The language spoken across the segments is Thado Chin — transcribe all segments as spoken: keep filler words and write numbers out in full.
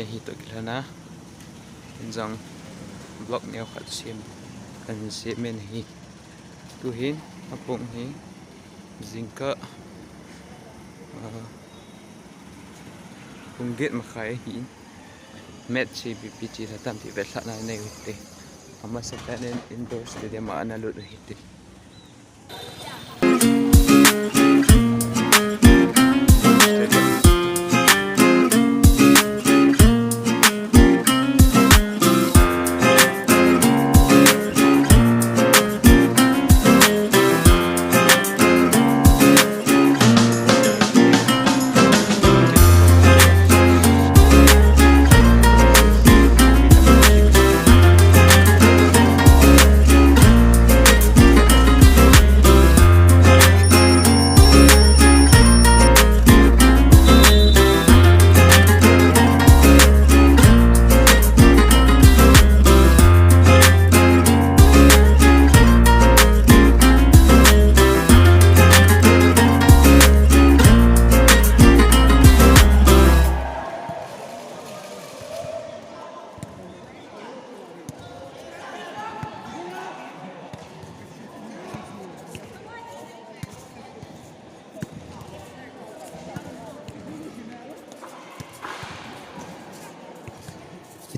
Hi toh kilhona, injong vlog neo khat sem, kan sem in ahi. Tuhin, apung hi, jingkah, ah, pung get makhai ahi. Match hi ipi ipi chi lha tam ti vetlhahna nei u hite. Amasa pen in indoor stadium a ana lut u hite.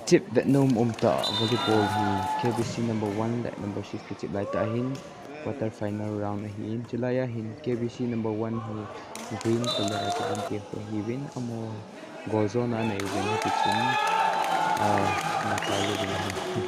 Ichep vetnom umtah volleyball hi K B C number one le number six kichep laitah hin quarter final round ahin, chulai a hin K B C number one hi green color a kivon te ho ahiuvin, amaho goal zone a ana uvin, hitichun, ah, ana kai uvin ahi.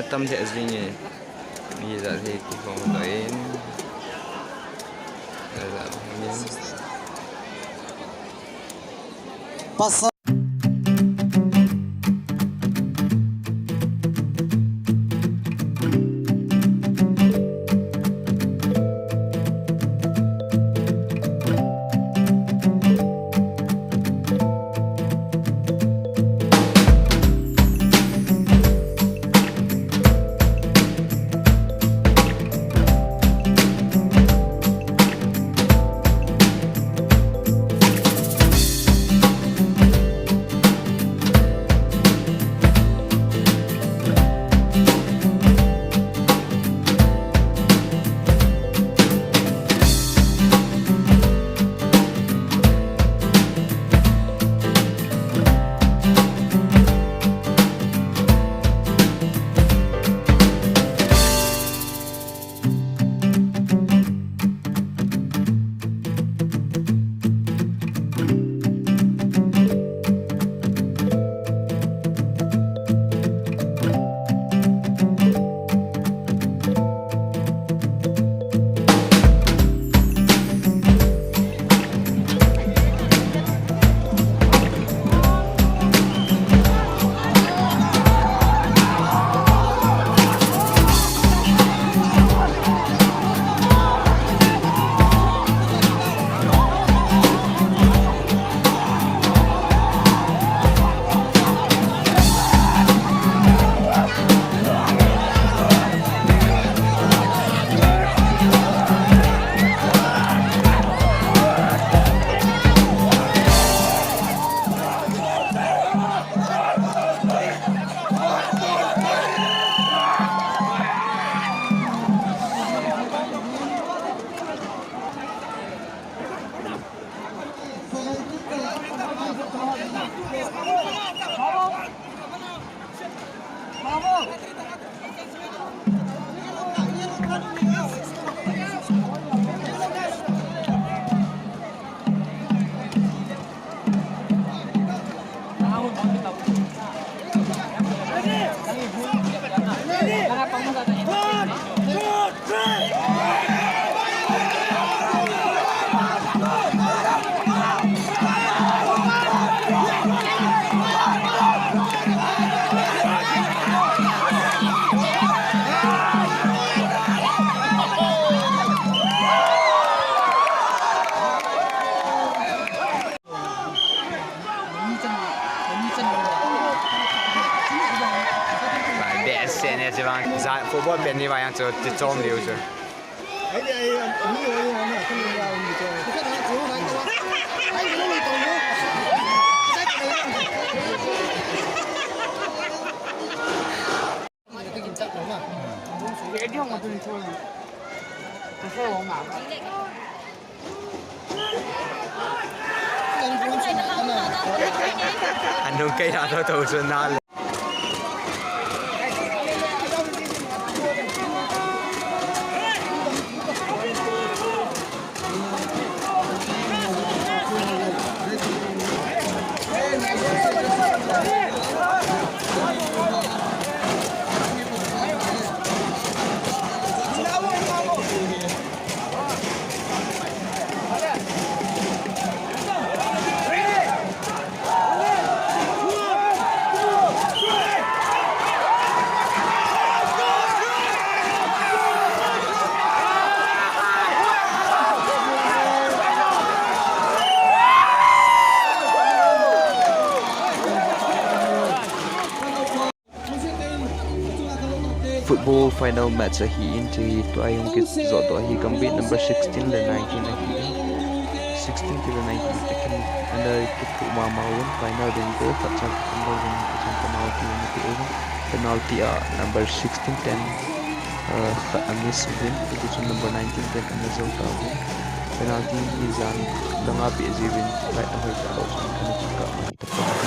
Tam thei jing e. Mi jat hi kikhom doh in. Jat hi. Pasal. Behseh ne, chevang football pen ni vang chu ti chom liu chu. Anung kei na to to sun na. Football final match ahin, hiche hi tua hi hung kijot doh ahi, Gambih number sixteen le nineteen ahin. Sixteen ti le nineteen te kikhen ana kithuh mama uvin, final ding goal khat chang kikhum uvin, hichun penalty ana pe uvin. Penalty a number sixteen ten, uh, khat a miss uvin, hitichun number nineteen ten ana jou tauvin. Penalty hi jan langa pe jiuvin, light ahoi talou chun ana kikap ahi.